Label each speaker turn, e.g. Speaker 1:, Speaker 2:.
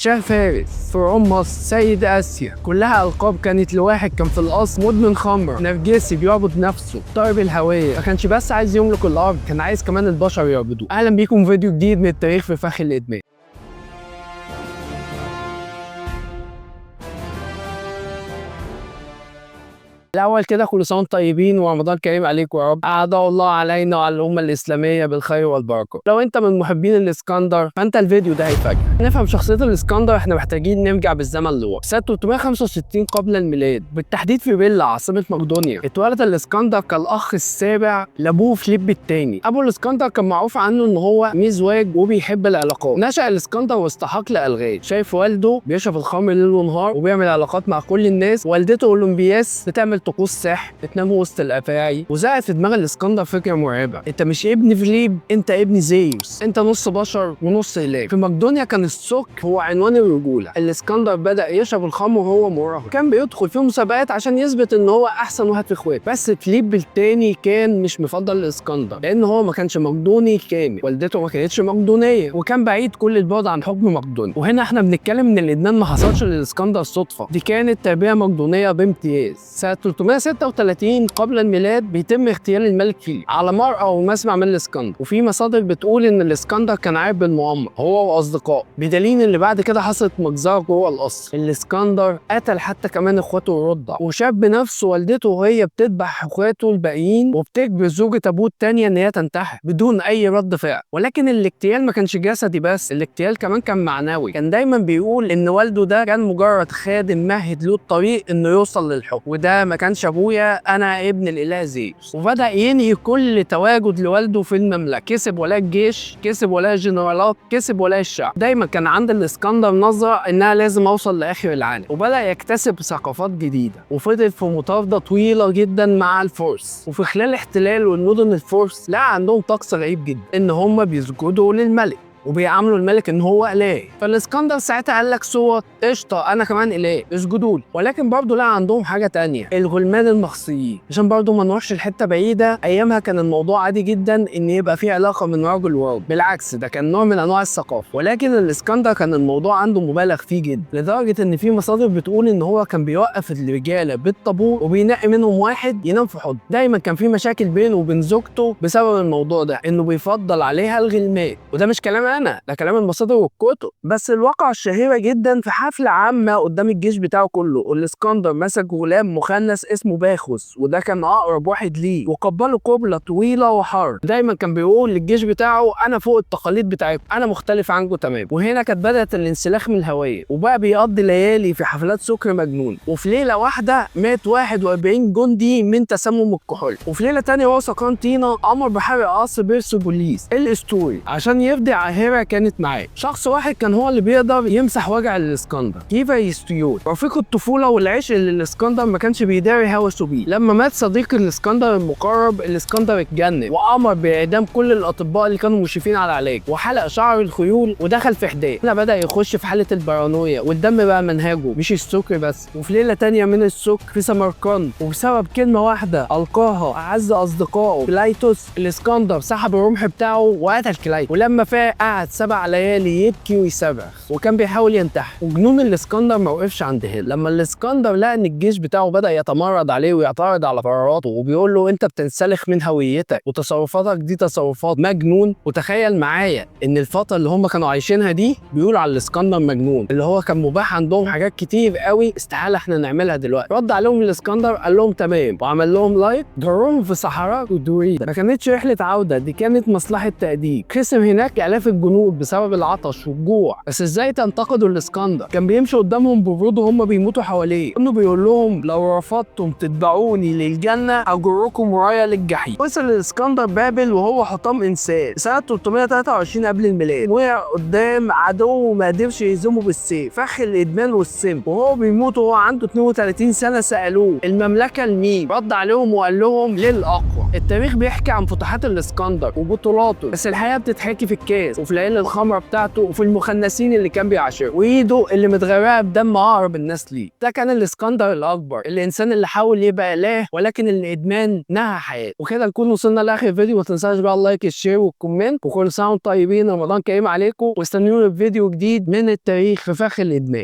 Speaker 1: شاه فارس، فرعون مصر، سيد اسيا، كلها القاب كانت لواحد كان في الاصل مدمن خمر، نرجسي بيعبد نفسه، طالب الهوية. ما كانش بس عايز يملك الارض، كان عايز كمان البشر يعبدوه. اهلا بيكم فيديو جديد من التاريخ في فخ الادمان. الاول كده كل سنة وانتم طيبين ورمضان كريم عليكم يا رب، اعاده الله علينا وعلى الامة الاسلامية بالخير والبركة. لو انت من محبين الاسكندر فانت الفيديو ده هيفاجئك. نفهم شخصية الاسكندر احنا محتاجين نرجع بالزمن لورا، سنة 365 قبل الميلاد، بالتحديد في بيلا عاصمة مقدونيا. اتولد الاسكندر كالاخ السابع لابوه فيليب الثاني. ابو الاسكندر كان معروف عنه ان هو مزواج وبيحب العلاقات. نشأ الاسكندر وسط حقل الغاز، شايف والده بيشرب الخمر ليل ونهار وبيعمل علاقات مع كل الناس، والدته اولمبياس بتعمل طقوس سحر، بتنام وسط الافاعي. وزعت في دماغ الاسكندر فكرة مرعبة: انت مش ابن فيليب، انت ابن زيوس، انت نص بشر ونص اله. في مقدونيا كان السكر هو عنوان الرجولة. الاسكندر بدا يشرب الخمر وهو مراهق، كان بيدخل في مسابقات عشان يثبت ان هو احسن واحد في اخواته. بس فيليب الثاني كان مش مفضل الاسكندر لان هو ما كانش مقدوني كامل، والدته ما كانتش مقدونيه، وكان بعيد كل البعد عن حكم مقدونيا. وهنا احنا بنتكلم ان الادمان ما حصلش للاسكندر صدفة، دي كانت تربيه مقدونيه بامتياز. سنة 336 قبل الميلاد بيتم اغتيال الملك فيليب على مرأى ومسمع من الاسكندر، وفي مصادر بتقول ان الاسكندر كان عارف بالمؤامره هو واصدقائه، بدليل ان بعد كده حصلت مجزرة جوه القصر. الاسكندر قتل حتى كمان اخواته الرضع، وشاف بنفسه والدته وهي بتذبح اخواته الباقيين وبتجبر زوجة ابوه الثانية ان هي تنتحر بدون اي رد فعل. ولكن الاغتيال ما كانش جسدي بس، الاغتيال كمان كان معنوي. كان دايما بيقول ان والده ده كان مجرد خادم مهد له الطريق انه يوصل للحكم، وده ما كانش ابويا، انا ابن الاله زيوس. وبدا ينهي كل تواجد لوالده في المملكة، كسب ولاء الجيش، كسب ولاء الجنرالات، كسب ولاء الشعب. دايما كان عند الاسكندر نظره انها لازم اوصل لاخر العالم، وبدا يكتسب ثقافات جديدة، وفضل في مطاردة طويلة جدا مع الفرس. وفي خلال احتلاله المدن الفرس لقى عندهم طقس غريب جدا، ان هم بيسجدوا للملك وبيعاملوا الملك ان هو اله. فالاسكندر ساعتها قال لك صوت قشطه، انا كمان اله، اسجدوا لي. ولكن برضه لقى عندهم حاجة تانية، الغلمان المخصيين. عشان برضه ما نروحش لحته بعيدة، ايامها كان الموضوع عادي جدا ان يبقى في علاقة من رجل ورجل، بالعكس ده كان نوع من انواع الثقافة. ولكن الاسكندر كان الموضوع عنده مبالغ فيه جدا، لدرجة ان في مصادر بتقول ان هو كان بيوقف الرجالة بالطابور وبينقي منهم واحد ينام في حضنه. دايما كان في مشاكل بينه وبين زوجته بسبب الموضوع ده، انه بيفضل عليها الغلمان. وده مش كلام انا، ده كلام المصادر والكتب. بس الواقعة الشهيرة جدا في حفلة عامة قدام الجيش بتاعه كله، والاسكندر مسك غلام مخنث اسمه باخوس، وده كان اقرب واحد ليه، وقبله قبلة طويلة وحار. دايما كان بيقول للجيش بتاعه انا فوق التقاليد بتاعتكم، انا مختلف عنكم تمام. وهنا كانت بدأت الانسلاخ من الهوية، وبقى بيقضي ليالي في حفلات سكر مجنون. وفي ليلة واحدة مات 41 جندي من تسمم الكحول. وفي ليلة تانية وهو سكران طينة امر بحرق قصر بيرسوبوليس الاسطوري عشان يفدي عاهرة كانت معاه. شخص واحد كان هو اللي بيقدر يمسح وجع الاسكندر، هيفايستيون، رفيق الطفولة والعشق اللي الاسكندر ما كانش بيداري هوسه بيه. لما مات صديق الاسكندر المقرب، الاسكندر اتجنن وامر باعدام كل الاطباء اللي كانوا مشرفين على علاجه، وحلق شعر الخيول ودخل في حداد. هنا بدا يخش في حاله البارانويا، والدم بقى منهجه مش السكر بس. وفي ليلة تانية من السكر في سمرقند، وبسبب كلمة واحدة القاها اعز اصدقائه كلايتوس، الاسكندر سحب الرمح بتاعه وقتل كلايتوس. ولما فاق قعد 7 ليالي يبكي ويصرخ، وكان بيحاول ينتحر. وجنون الاسكندر ما وقفش عند هنا. لما الاسكندر لقى ان الجيش بتاعه بدا يتمرد عليه ويعترض على قراراته، وبيقول له انت بتنسلخ من هويتك وتصرفاتك دي تصرفات مجنون. وتخيل معايا ان الفترة اللي هم كانوا عايشينها دي بيقولوا على الاسكندر مجنون، اللي هو كان مباح عندهم حاجات كتير قوي استحالة احنا نعملها دلوقتي. رد عليهم الاسكندر قال لهم تمام، وعمل لهم like جرهم في صحراء ودوريدا. ما كانتش رحله عوده، دي كانت مصلحة تأديب. خسر هناك الاف الجنود بسبب العطش والجوع. بس ازاي تنتقدوا الاسكندر؟ كان بيمشي قدامهم ببرود وهم بيموتوا حواليه، انه بيقول لهم لو رفضتم تتبعوني للجنة اجركم ورايا للجحيم. وصل الاسكندر بابل وهو حطام انسان سنة 323 قبل الميلاد، وقع قدام عدو ما قدرش يهزمه بالسيف، فخ الادمان والسم. وهو بيموت وهو عنده 32 سنة سالوه المملكة لمين؟ رد عليهم وقال لهم للاقوى. التاريخ بيحكي عن فتوحات الاسكندر وبطولاته، بس الحقيقة بتتحكي في الكاس. وفي ليالي الخمرة بتاعته وفي المخنثين اللي كان بيعاشره، وايده اللي متغرقه بدم اقرب الناس ليه. ده كان الاسكندر الاكبر، الانسان اللي حاول يبقى اله ولكن الادمان نهى حياته. وكده نكون وصلنا لاخر الفيديو. ما تنساش بقى ال like ال share وال comment، وكل سنة وانتم طيبين، رمضان كريم عليكم، واستنونا في فيديو جديد من التاريخ في فخ الادمان.